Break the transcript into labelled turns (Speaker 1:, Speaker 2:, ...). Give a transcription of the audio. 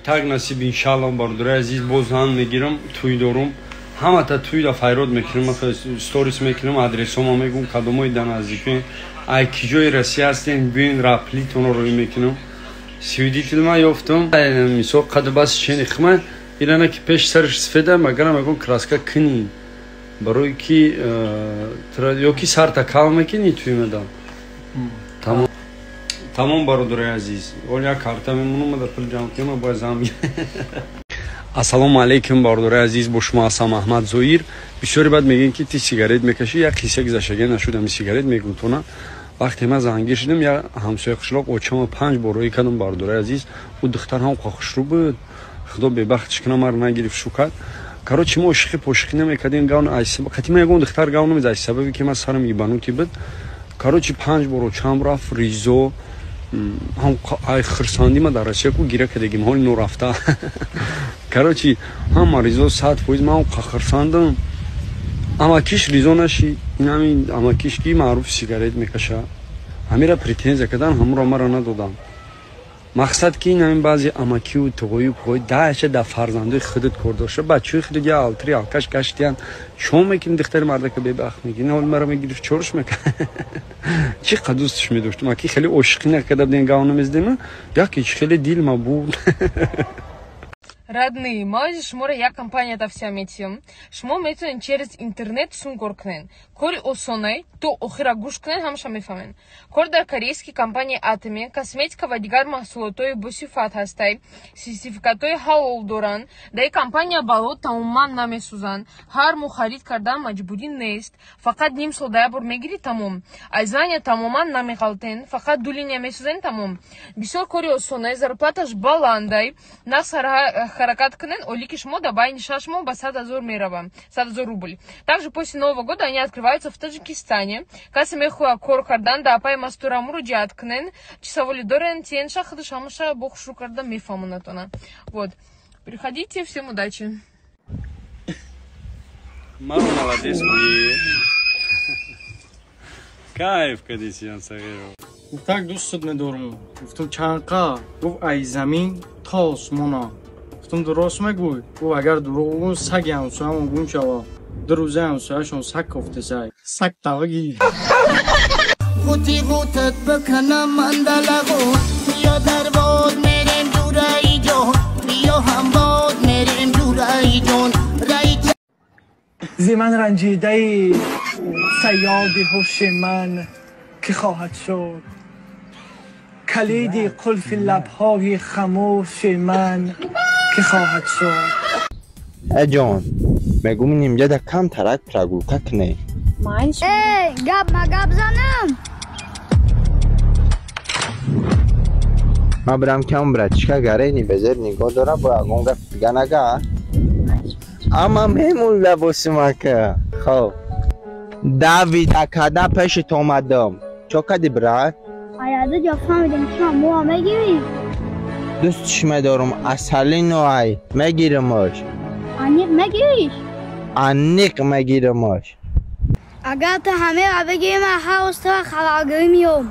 Speaker 1: Так насиб иншалло бародари азиз, боз зан мегирам, тӯй дорум. Ҳамата тӯйда файрод мекунам, сторис мекунам, адресома мегум, кадомои да наздикӣ. Ай ки ҷои Россия ҳастем, биёин раплитонро рӯй мекунам. Свидетель ма ёфтам. Мисол қаду бас чени хма ирана ки пеш сараш сфеда, магарам ягон краска кунӣ. Барои ки ё ки сарта кал мекунӣ тӯй медам. Тамом. Тамом бародари азиз. Ол як карта мемонам, да пул ҷамъ кунам, бояд зан. Ассалому алайкум бародари азиз, бо шумо ҳастам Аҳмад Зоир. Бисёре баъд мегӯянд ки ти сигарет мекашӣ, як қисса гузаштагӣ нашуд ами сигарет мегӯм тона. Вақте ман зангир шудам, як ҳамсоя қишлоқ очама 5 бор рӯй кардам бародари азиз. Ӯ духтар ҳам хушрӯ буд. Худо бебахтиш кунам, маро нагирифт шукат. Короче, мо ошиқи пошиқӣ намекардем, гав қати ман ягон духтар гав намезад, аз сабаби ки ман сарам ебанутый буд. Короче, 5 бор очам рафт, Ризо ҳам ай хирсандӣ ма дар Россия ку гира кардагим, ҳоли норафта. Короче, ҳама Ризо 100%, ман хирсандам. Амакиш ризо нашид. Ин ҳамин амакиш ки маъруф сигарет мекаша. Ҳамира претензия кардан, ҳамуро маро надодам. Мақсад ки ин ҳамин баъзе амакию туғою пуғои даша дар фарзандои худат кор дошта, бачаҳои худат я алтри алкаш гаштиян. Чо мекунӣ духтари мардака бебахт мекунӣ? Ҳол маро мегирифт, чорш мекард. Чӣ қадр дӯсташ медоштам. Аки хеле ошиқӣ накарда будем, гав намезадем, яке чи хеле дилма буд.
Speaker 2: Родные, мо шуморо як компания тавсия метиҳам. Шумо метавонед через интернет сум кор кунед. Кори осонай, то охира гӯш кунед, ҳамаша мефаҳмед. Кор дар корейский компанияи Атоми, косметика ва дигар маҳсулотҳои босифат ҳастай, сертификатҳои ҳалол доранд. Дар ин компания балло тамоман намесӯзанд. Ҳар моҳ харид кардан маҷбурӣ нест. Фақат ним сол да як бор мегирӣ, тамом. Аз звания тамоман намеғалтен, фақат ду линия месӯзен, тамом. Бисёр кори осонай, зарплаташ баландай. Нақс ҳаракат кунен, олики шумо дар байни 6 моҳ ба 100 000 мерава, 100 000 рубль. Также после Нового года они открываются в Таджикистане. Касе мехоҳад кор кардан, да апаи Мастура муроҷиат кунен. Чӣ саволе дорен, тиенша худаш ҳамаша бо хушрӯ карда мефаҳмонатона. Вот. Приходите, всем удачи.
Speaker 1: Маро молодец гӯӣ. Кайф кадисиян сағиро.
Speaker 3: Так дӯстат медорам. Гуфтам чанқа? Гуфт ай замин то осмона. Гуфтам дуруст мегӯй? Гуфт агар дурӯғ гӯм саги ҳамсоямон гум шава. Ду рӯза ҳамсояшон саг кофтесай. Саг тавагӣ.
Speaker 4: Ғути ғутат бикунам мандалагу, ё дар бод мерем ҷураи ҷон, ё ҳам бод мерем ҷураи ҷон.
Speaker 5: Зи ман ранҷидаи саёди ҳуши ман ки хоҳад шуд, калиди қулфи лабҳои хамӯши ман ки хоҳад шуд.
Speaker 6: Э ҷон, мегум нимҷада кам тарак прогулка кунем.
Speaker 7: Эй, гап ма гап занам.
Speaker 6: Ман бирам ки он братишка гарени безер нигоҳ дора, бо ягон гап дига нага. Ама мемонда босимака. Хоб. Давида када пешит омадам. Чо кади брат?
Speaker 7: Аяду ҷо фаҳмидем ки мо мегирӣ.
Speaker 6: Дӯстш медорум, асалино ай, мегирамаш.
Speaker 7: Аниқ мегириш?
Speaker 6: Аниқ мегирамаш.
Speaker 7: Агар ту ҳамеро бигирӣ, ман ҳар рӯз туро хабаргирӣ меём.